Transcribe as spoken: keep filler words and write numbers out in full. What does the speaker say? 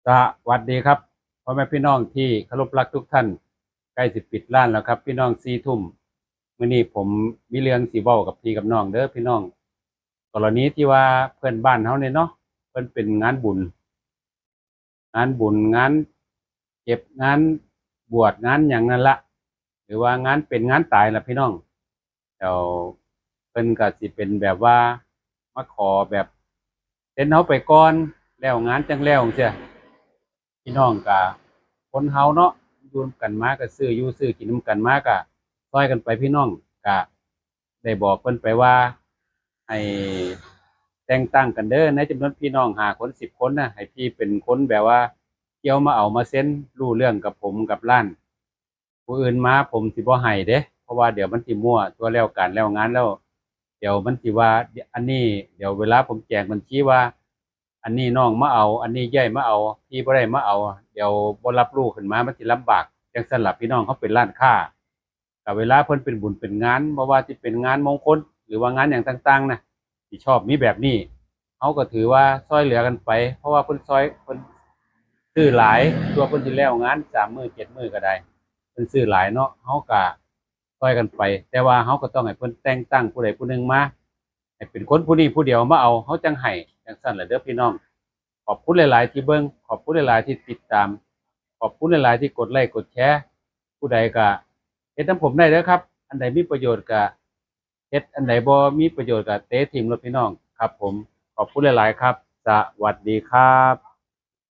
สวัสดีครับ พ่อแม่พี่น้องที่เคารพรักทุกท่าน ใกล้สิปิดร้านแล้วครับ พี่น้อง สี่ทุ่ม มื้อนี้ผมมีเรื่องสิเว้ากับพี่กับน้องเด้อพี่น้อง กรณีที่ว่าเพื่อนบ้านเฮาเนี่ยเนาะ เพิ่นเป็นงานบุญ งานบุญ งานเจ็บ งานบวช งานหยังนั่นละ หรือว่างานเป็นงานตายล่ะพี่น้อง แล้วเพิ่นก็สิเป็นแบบว่ามาขอแบบเซ็นเฮาไปก่อน แล้วงานจั่งแล้วจั่งซี้ พี่น้องก็คนเฮาเนาะ อยู่นำกันมาก็ซื้ออยู่ซื้อกินนำกันมาก็ซ่อยกันไปพี่น้อง ก็ได้บอกเพิ่นไปว่า ให้แต่งตั้งกันเด้อ ในจำนวนพี่น้องห้าคน สิบคนนะ ให้พี่เป็นคนแบบว่าเกี่ยวมาเอามาเซ็น รู้เรื่องกับผมกับร้าน ผู้อื่นมาผมสิบ่ให้เด้ เพราะว่าเดี๋ยวมันสิมั่ว ทั่วแล้วการแล้วงานแล้ว เดี๋ยวมันสิว่า อันนี้ เดี๋ยวเวลาผมแจงบัญชีว่า อันนี้น้องมาเอา อันนี้เอื้อยมาเอา พี่บ่ได้มาเอา เดี๋ยวบ่รับรู้ขึ้นมา มันสิลำบาก จั่งซั้นล่ะพี่น้อง เฮาเป็นร้านค้า ก็เวลาเพิ่นเป็นบุญเป็นงาน บ่ว่าสิเป็นงานมงคล หรือว่างานหยังต่างๆ นะ ที่ชอบมีแบบนี้ เฮาก็ถือว่าซ่อยเหลือกันไป เพราะว่าเพิ่นซ่อย เพิ่นซื้อหลาย ตัวเพิ่นสิแล้วงานสามมื้อ เจ็ดมื้อก็ได้ เพิ่นซื้อหลายเนาะ เฮาก็ซ่อยกันไป แต่ว่าเฮาก็ต้องให้เพิ่นแต่งตั้งผู้ใดผู้หนึ่งมา ให้เป็นคนผู้นี้ผู้เดียวมาเอา เฮาจั่งให้ จั่งซั้นล่ะเด้อพี่น้อง ขอบคุณหลายๆที่เบิ่ง ขอบคุณหลายๆที่ติดตาม ขอบคุณหลายๆที่กดไลค์กดแชร์ ผู้ใดก็เฮ็ดนำผมได้เด้อครับ อันใดมีประโยชน์ก็เฮ็ด อันใดบ่มีประโยชน์ก็เตะถิ่มโลดพี่น้อง ครับผม ขอบคุณหลายๆครับ สวัสดีครับ